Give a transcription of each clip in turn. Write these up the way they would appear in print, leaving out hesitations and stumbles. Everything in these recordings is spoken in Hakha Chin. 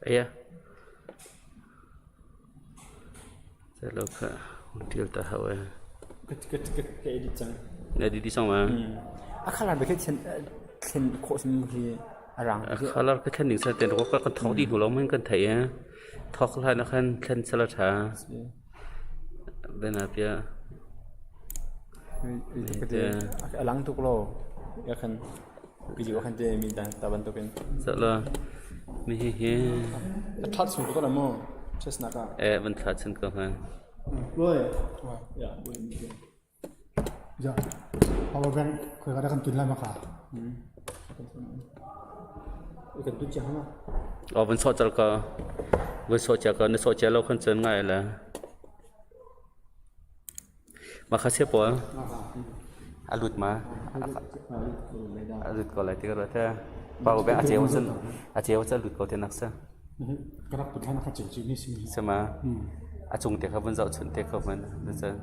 Aya. Selo kha tial ta hau e. Ka ka ka ka edit cang. Na edit cang ma? A khalar be khe thlen thlen khawh sim khi a rang. A khalar ka thlen ning sa ten ko ka kan thok di hnu lo man kan thei e. Thok hlan na khan thlen sala tha. Bena pia. A lang tuk lo. Ya khan video khan te mi dan ta bantukin. Sala mi hi hi. A that chung ko la mo. Chess na ka. E van thla chan ko ha. Loi. Ya. Ya. Power bank khoi ka kan tun lai ma ka. Kan tun cha ma. O van so chal ka. Van so cha ka na so cha lo khan chen ngai la. Ma kha se pawl a lut ma a lut ko lai ti ka ruat te power bank a ceu cun a ceu cun a lut ko te nak si. Ka rak put hlan kha ceu ci ni si. Sima a cung te kha vun zoh chun te kha vun cun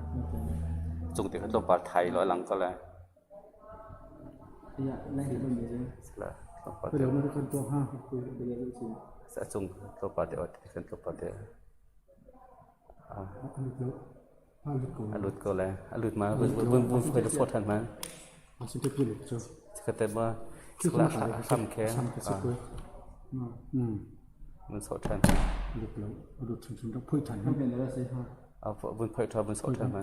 cung te kha tlawmpal thai law a lang ko lai. A cung tlawmpal te kan tlawmpal te. A lut ko lai. A lut ma vun vun foi sawt than ma. Kate ma sikla hram khe. Vun sawt than. Vun phoi tha vun sawt than ma.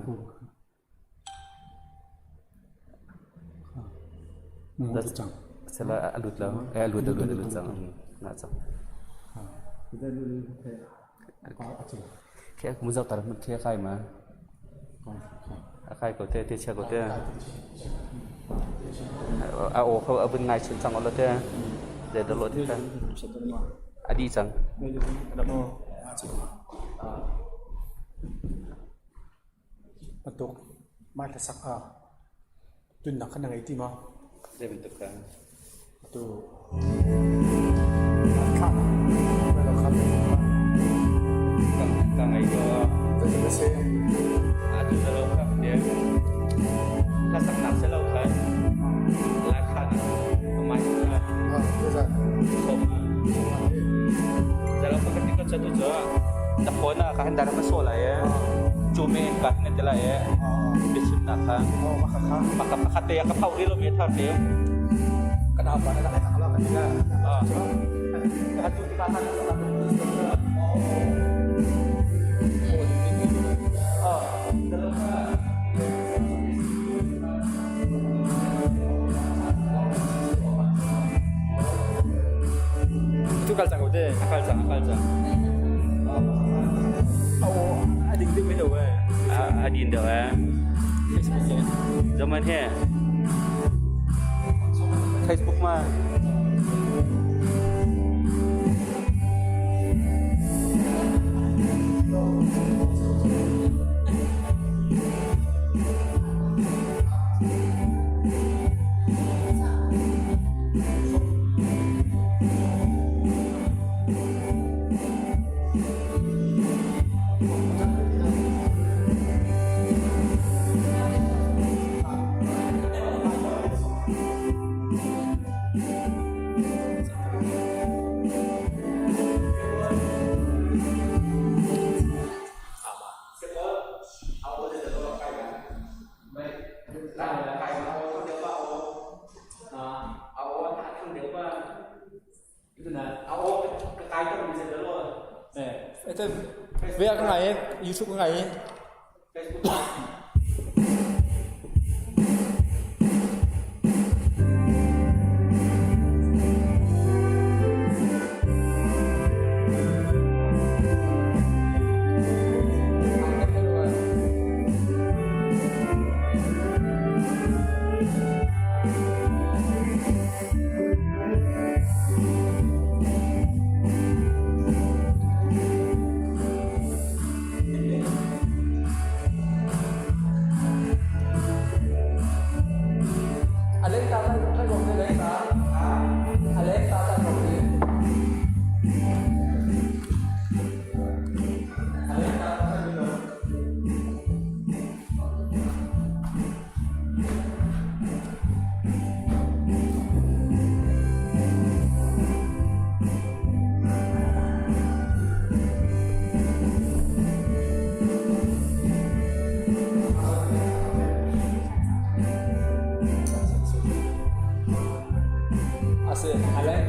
Sala a lut lo. A lut a lut a lut cang. Na cang. Khi mu zau tar khi a kai ma. A kai ko te te chia ko te. A aw kho a vun ngai chun cang lo te. Ze da lo te kan. A di cang. Bantuk mah hlasak ah tunnak kha na ngei ti maw? Zei bantuk dah? Atu thlah lo kha Ka ngei ko. Zeitin na si? Atu sa lo kha te. Hlasaknak sa lo kha. Lai kha na mai. Ah, zeizat? Som. Zalo ka ti ko cha tu cho. Na phone ah ka han dar ma so lai e. Cu me ka han te lai e. Biachim nak kha. Oh, maka kha. Maka pakhat te ka phau ri lo me thar te. Kan apa na ka kala kan ila. Ah. Ka tu ti ka han ka Ah. Zalo ka. Tu kal cang ko te. A kal cang, a kal cang. Oh, a ding ding lo eh. A din deuh eh. Facebook ke. Zaman he. Facebook ma. Ve ka ngai YouTube ka ngai.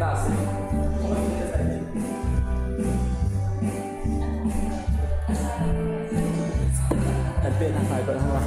ta si. An pe na kai ko na.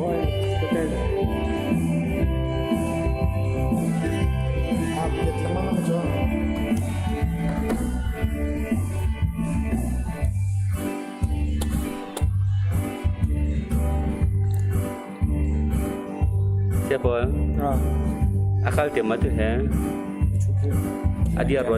Oi, hotel. Ah, piat lengmang ang cu. Saya pawl. Ah. Akal te ma tu he. Chu Adia ro.